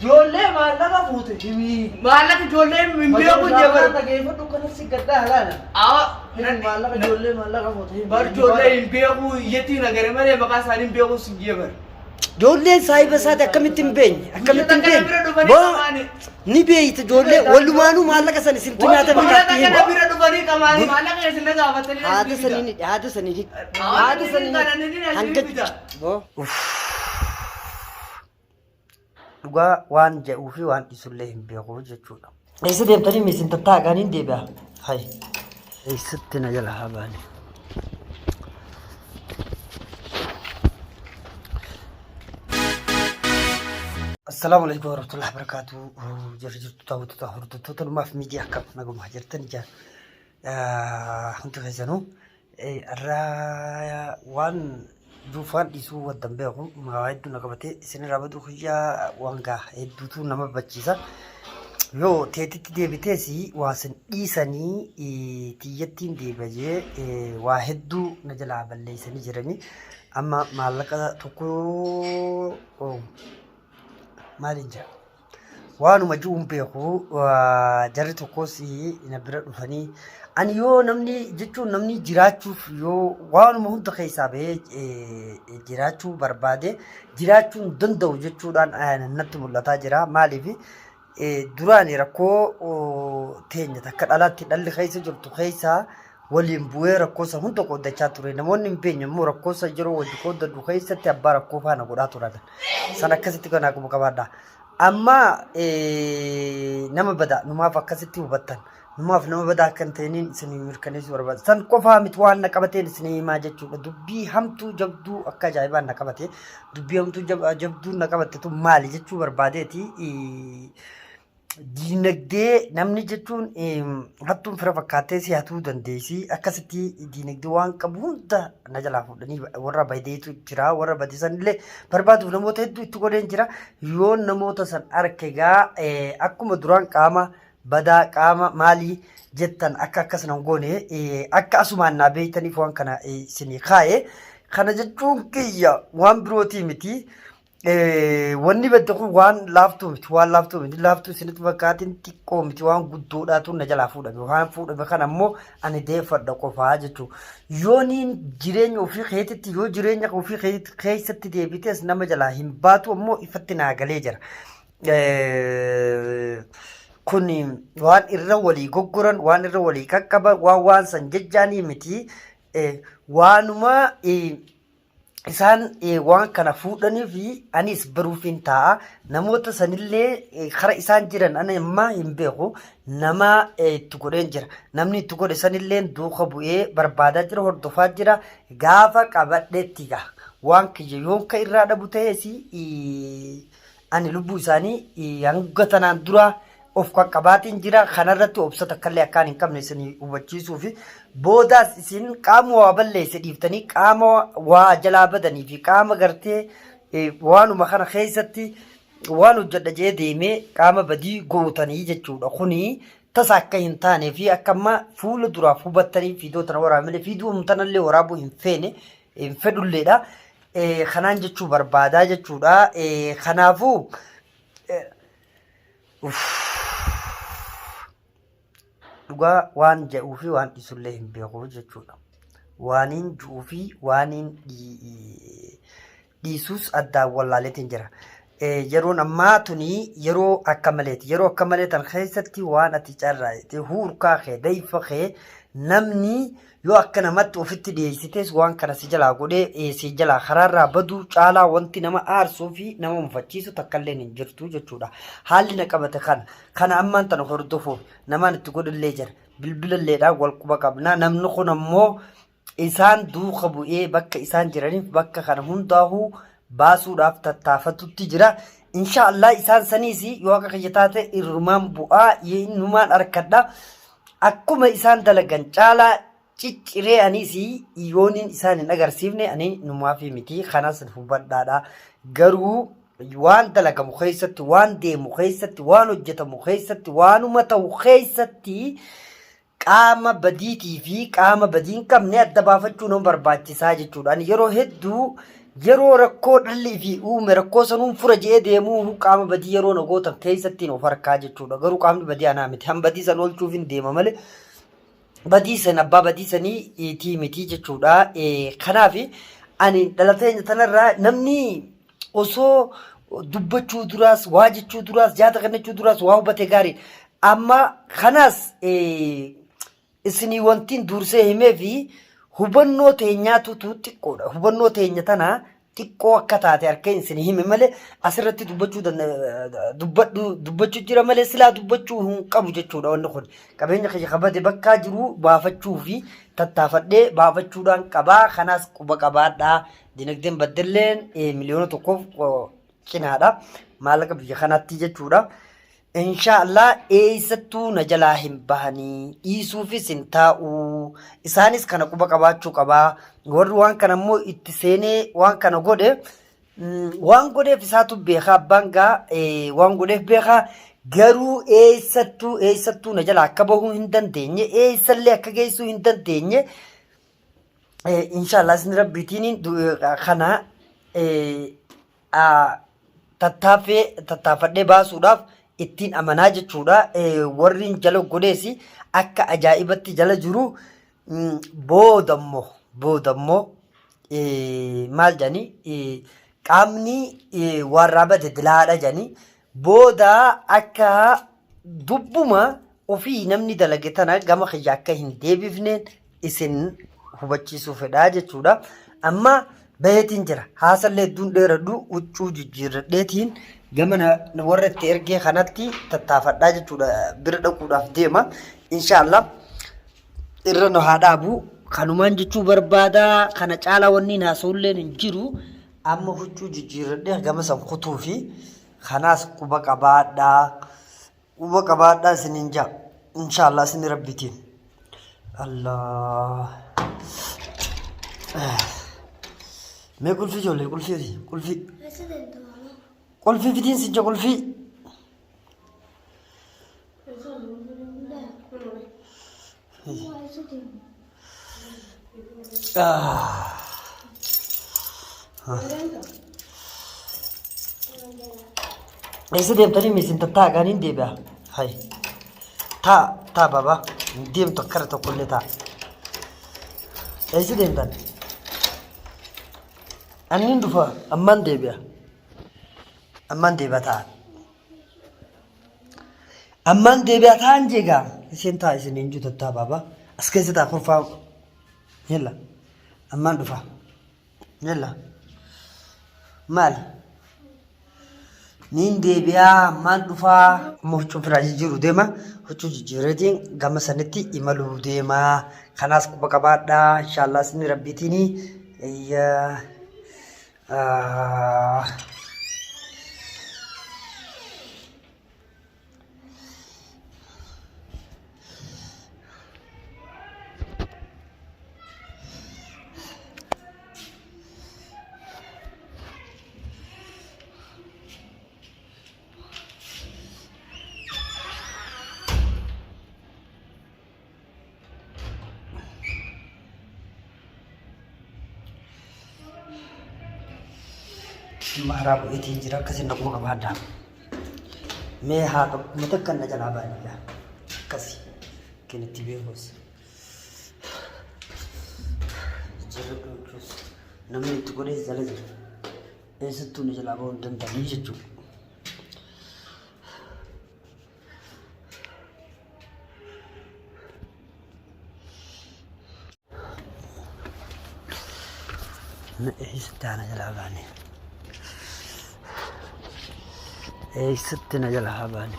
Ijoollee maallaqa fuute himi. Maallaqa ijoollee hin beeku jee bar. Dhageeffadhu kana si gaddaa halaala. Awa. Himi maallaqa ijoollee maallaqa fuute himi. Bar ijoollee hin beeku iyyattii nagare malee maqaa isaanii hin beeku si jee bar. Ijoolleen saahiba isaati akkamitti hin beenye? Akkamitti hin Guyyaa takka na bira beenye? dhufanii Boo qamaani. ni beeyta ijoollee walumaanuu maallaqa san isintu nyaata Guyyaa maqaatti takka na hima. bira dhufanii qamaani maallaqa isin na gaafatanii na Haada isin fida. saniin haada saniin Haada haada saniin saniin kana ni na hanga isin fida. boo. Dhugaa waan jedhuu fi waan dhiisullee hin beeku jechuudha. Eessa deemtanii miisin tattaaqaniin deebi'a. Hay. Eessatti na jala haa baane. Assalaamu alaikum warahmatullahi wabarakatuh. Jirra jirtu daawwattoota hordoftoota numaaf miidiyaa akkam nagumaa jirtan ijaa hundi keessanuu Irraa waan duufaan dhiisuu waddan beeku waa hedduu na qabatee isinirraa baduu kiyyaa waan gaa hedduutu nama bachiisa. Yoo teetitti deebitees waa sin dhiisanii tiyyattiin deebi'a jee waa hedduu na jalaa balleessanii jiranii. Amma maallaqa tokko maaliin jira? Waanuma ji'u hin beeku jarri tokkos na bira dhufanii ani yoo namni jechuun namni jiraachuuf yoo waanuma hunda keessaa bahee jiraachuu barbaade jiraachuu hin danda'u jechuudhaan natti mul'ataa jira. Maaliif duraan rakkoo teenya takka dhalaatti dhalli keessa jirtu keessaa waliin bu'ee rakkoo san hunda qooddachaa ture. Namoonni hin beekne immoo rakkoo san yeroo wajji qooddadhu keessatti abbaa rakkoo faana godhaa turan. San akkasitti kanaa quba qabaadha. Amma nama badaa numaaf akkasitti hubattan. Numaaf nama badaa akka hin ta'iniin isin mirkaneessuu barbaada. San qofaa miti waan na qabateen isin himaa jechuudha. Dubbii hamtuu jabduu akka ajaa'ibaan na qabate. Dubbii hamtuu jabduun na qabatte tun maali jechuu barbaadeeti. Diinagdee namni jechuun hattuun fira fakkaattee si hatuu dandeessi. Akkasitti diinagdee waan qabu hunda na jalaa fuudhanii warra badeetu jira. Warra bade sanillee barbaaduuf namoota hedduu itti godheen jira. Yoo namoota san arke egaa akkuma duraan qaama badaa qaama maalii jettan akka akkas nan goone akka asumaan naa beektaniif waan kana isinii kaa'e. Kana jechuun kiyya waan birootii miti. Wanni badde kun waan laaftuu miti waan laaftuu miti laaftuu isinitti fakkaatiin xiqqoo miti waan guddoodhaatu na jalaa fuudhame waan fuudhame kana immoo ani deeffadha qofaa jechuudha. Yooniin jireenya ofii keetitti yoo jireenya ofii keetitti keessatti deebitees nama jalaa hin baatu ammoo ifatti naa galee jira. Kun waan irra walii goggoran waan irra walii qaqqaban waan waan san jajjaanii miti waanuma Isaan waan kana fuudhanii fi anis baruufiin taa'a. Namoota sanillee kara isaan jiran ani amma hin beeku. Nama itti godheen jira. Namni itti godhe sanillee duuka bu'ee barbaadaa jira, hordofaa jira. Gaafa qabadhetti gaa waan kiyya yoon ka irraa dhabu ta'es ani lubbuu isaanii hanga tanaan dura of qaqqabaatiin jira. Kanarratti obsa takkallee akkaan hin qabne isin hubachiisuu fi boodaas isin qaama waa balleesse dhiiftanii qaama waa jalaa badanii fi qaama gartee waanuma kana keessatti waan hojjedha jedhee deemee qaama badii gootanii jechuudha. Kuni tasa akka hin taanee fi akka amma fuula duraaf hubattanii fiidoo tana waraabee malee fiidoo tanallee waraabuu hin feene hin fedhulleedha. Kanaan jechuu barbaadaa jechuudha. Kanaafuu Dhugaa waan jedhuu fi waan dhiisullee hin beeku jechuudha. Waaniin ju'uu fi waaniin dhiisuus addaan wallaaleetiin jira. Yeroon ammaa tuni yeroo akka maleeti. Yeroo akka malee tan keessatti waan ati carraa'ite huurkaa kee dayfa kee namni Yoo akka namatti ofitti dhiyeessites waan kana si jalaa godhee si jalaa karaarraa baduu caalaa wanti nama aarsuu fi nama mufachiisu takkalleen hin jirtu jechuudha. Haalli na qabate kana. Kana ammaan tana hordofuuf namaan itti godhullee jira. Bilbilalleedhaan wal quba qabna. Namni kun ammoo isaan duuka bu'ee bakka isaan jiraniif bakka kana hundaahuu baasuudhaaf tattaafatutti jira. Insha Allah isaan saniis yoo akka kiyya taate irrumaan bu'aa innumaan arkadha. Akkuma isaan dalagan caalaa cicciree anis yooniin isaan hin agarsiifne ani numaafi miti kanas hubadhaadha. Garuu waan dalagamu keessatti, waan deemu keessatti, waan hojjetamu keessatti, waanuma ta'u keessatti qaama badiitii fi qaama badii hin qabne adda baafachuu nama barbaachisaa jechuudha. Ani yeroo hedduu Yeroo rakkoo dhalli ifii uume rakkoo sanuun fura je'ee deemuu qaama badii yeroo na gootan keessattiin of harkaa jechuudha. Garuu qaamni badii anaa miti. Han badii san oolchuuf hin deema malee badii san abbaa badii sanii tii miti jechuudha. Kanaaf ani dhalateenya tanarraa namni osoo dubbachuu duraas waa jechuu duraas yaada kennachuu duraas waa hubate gaarii. Amma kanaas isinii wantiin dursee himee fi hubannoo teenyaatutu xiqqoodha. Hubannoo teenya tana xiqqoo akka taate harkeen isin hime malee asirratti dubbachuu dubbadhu dubbachuu jira malee silaa dubbachuu hin qabu jechuudha wanni kun. Qabeenya kiyya kabade bakkaa jiru baafachuu fi tattaafadhee baafachuudhaan qabaa. Kanaas quba qabaadhaa. Dinagdeen baddelleen 1,000,000 cinaadha. Maallaqa biyya kanaatti jechuudha. Inshaa Allah eessattuu na jalaa hin bahanii dhiisuufis hin taa'u. Isaanis kana quba qabaachuu qabaa. Warri waan kana immoo itti seenee waan kana godhe waan godheef isaatu beekaa abbaan gaa waan godheef beekaa garuu eessattuu eessattuu na jalaa akka bahuu hin dandeenye eessallee akka geessuu hin dandeenye inshaa Allah isin rabbiitiin kana tattaaffee tattaafadhee baasuudhaaf ittiin amanaa jechuudha. Warri jala godhees akka ajaa'ibatti jala jiru boodammoo boodammoo maal jedhanii qaamni warraa bade dilaadha jedhanii booda akka dubbuma ofii namni dalage tana gama kiyya akka hin deebifneen isin hubachiisuu fedhaa jechuudha. Amma baheetiin jira. Haasallee hedduun dheeradhu huccuu jijjiirradheetiin gama warra itti ergee kanatti tattaafadhaa jechuudha. Bira dhaquudhaaf deema. Inshaallah irra nu haa dhaabu. Kanumaan jechuu barbaada. Kana caalaa wanni haasa'ulleen hin jiru. Amma huccuu jijjiirradhee gama san kutuu fi kanaas quba qabaadhaa. Quba qabaadhaa isiniin jaa. Inshaallah isin rabbitiin. Allah. Mee qulfii ijoollee qulfii fi qulfii. Qulfii fidiin sin jaa qulfii. Eessa deemtanii miisin tattaa gaaniin deebi'a. Hay. Taa taa baba. Hin deemtu akkara tokkollee taa. Eessa deemtan? Anniin dhufa ammaan deebi'a. Ammaan deebi'a taa. Ammaan deebi'a ta'an jeegaa. Isheen taa isin hin jiru taa baaba. As keessa taa kurfaa. Yalla. Ammaan dhufa. Yalla. Maali? Niin deebi'aa ammaan dhufaa. Amma huccuu biraa jijjiiruu deema. Huccuu jijjiireetiin gama sanitti imaluu deema. Kanaas quba qabaadhaa. Inshaallah isin rabbiitiini. Iyyaa. Maaraa bu'eetiin jira akkasiin na quba qabaadhaa. Mee haa tokkuma takka na jalaa baay'ee akkasi kan itti beekus. Jira jechuus namni itti godhees jala jira. Eessattuu na jalaa ba'uu hin danda'anii jechuudha. Eessatti ana jalaa baane? Eessatti na jalaa baane?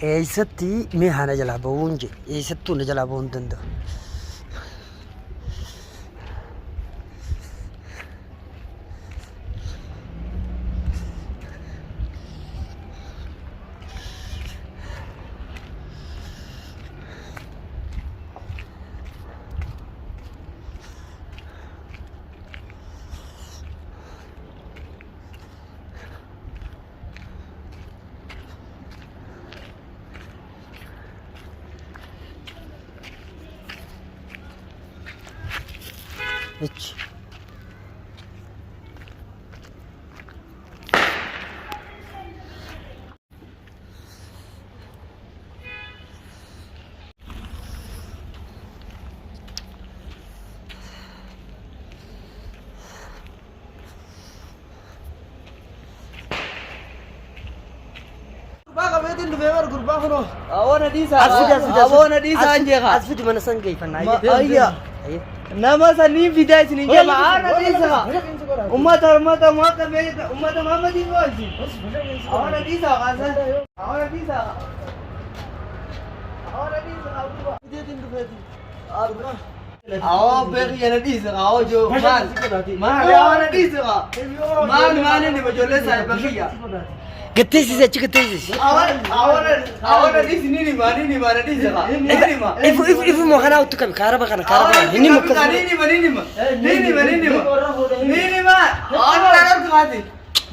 Eessatti mee haana jalaa bahuun jedhe eessattuu na jalaa bahuu hin danda'u. Ichi. Gurbaa qabeetiin dhufee bar gurbaa kunoo. Awoona dhiisaa. As fidi as fidi. as fidi. Awoona dhiisaa As hin jeeqa. As fidi mana san geeffannaa. Ayya. Nama saniin fidaa isin hin jeeqa. Awoona dhiisaa. Ummata ummata muhammad ummata Muhammadiin oolchi. Awoona dhiisaa kaasa. Awoona dhiisaa. Awoona dhiisaa. Fideetiin dhufeeti. Awoo beeki yana dhiisa awoo joo maal maal awoona dhiisa maal maal inni ijoollee saayiba kiyya. Gatteessisi achi gatteessisi. Awoona dhiisi ni nima ni nima na dhiisa ni nima. Ifu ifu ifuma kanaa uttu qabi kaaraba kana kaaraba kana inni mukka Ni nima ni nima ni nima ni nima ni nima awoona na dhorkaati.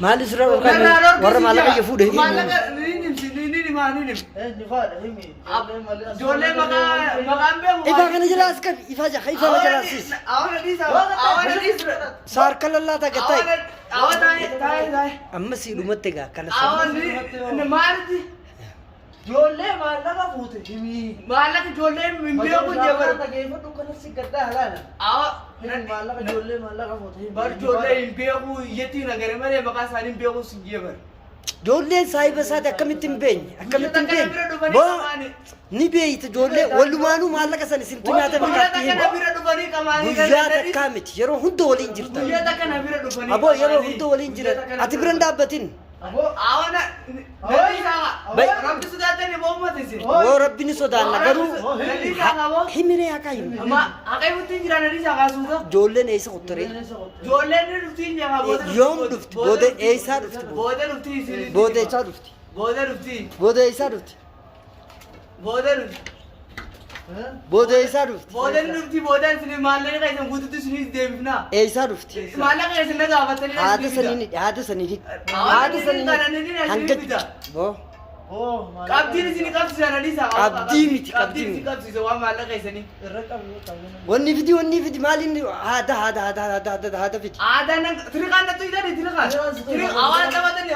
Maali sirra dhorkaa warra maallaqa iyya fuudhe. Maallaqa ni nimsi ni nima ni nima. Eenyu faadha himi. Ijoollee maqaa maqaan beeku. Ifaa kana jalaa as qabi ifaa jaha ifaa kana jalaa siis. Awoona dhiisa awoona dhiisa. Saarka lallaataa gattaa'e. Awoona awoona taa'e taa'e taa'e. Amma sii dhumatte gaa akkana sana. Awoon maalitti Ijoollee maallaqa fuute himi. maallaqa ijoollee hin beeku jee bar. Dhageeffadhu kana si gaddaa halaala. Awoon Maallaqa ijoollee maallaqa fuute himi. bar ijoollee hin beeku iyyattiin agare malee maqaa isaanii hin beeku si jee bar. Ijoolleen saahiba isaati akkamitti hin beenye akkamitti hin Guyyaa takka na bira beenye. dhufanii Boo qamaanii. ni beeyta ijoollee walumaanuu maallaqa san isintu nyaata Guyyaa fakkaatti takka na hima. bira dhufanii qamaanii Guyyaa takkaa miti yeroo hunda waliin jirta. Guyyaa takka na bira dhufanii. Aboo yeroo hunda waliin jiran ati bira hin dhaabbatin. Awoona rabbi sodaatanii boommate isin. Yoo rabbi ni sodaanna garuu himiree haqaa himi. Amma haqee murtiin jira na dhiisaa kaasuuta. Ijoolleen eessa kottoree? Ijoolleen ni dhufti hin jaha booda dhufti. Yoom dhufti? Booda eessaa dhufti? Booda dhufti isin. Booda eessaa dhufti? Booda dhufti. Booda eessaa dhufti? Booda dhufti. Booda eessaa dhufti? Booda ni dhufti booda isin maallaqa keessan guututti isinis deebifna. Eessaa dhufti? Maallaqa keessan na gaafatanii Haada saniin haada saniin haada saniin hanga boo Qabdiin isin qabsiisa na dhiisaa. Qabdii miti, qabdii Qabdiin isin miti. qabsiisa waan maallaqa keessanii. Irra qabnu qabnu. Wanni fidi wanni fidi maaliin haada haada haada haada haada haada fidi. Aadaan nan tiriqaan nattu hidhani tiriqaan. Tiriqaan awwaala taphatanii.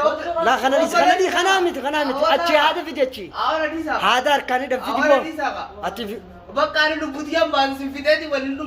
Laa kana dhiisi kana dhiisi kanaa miti kanaa miti achi haada fidi achi. Awwaala dhiisaa. Haada harkaan hidhan fidi Awwaala boo. dhiisaa. Ati Bakka ani lubbuutti yan baasu sin fixeeti waliin dhumna.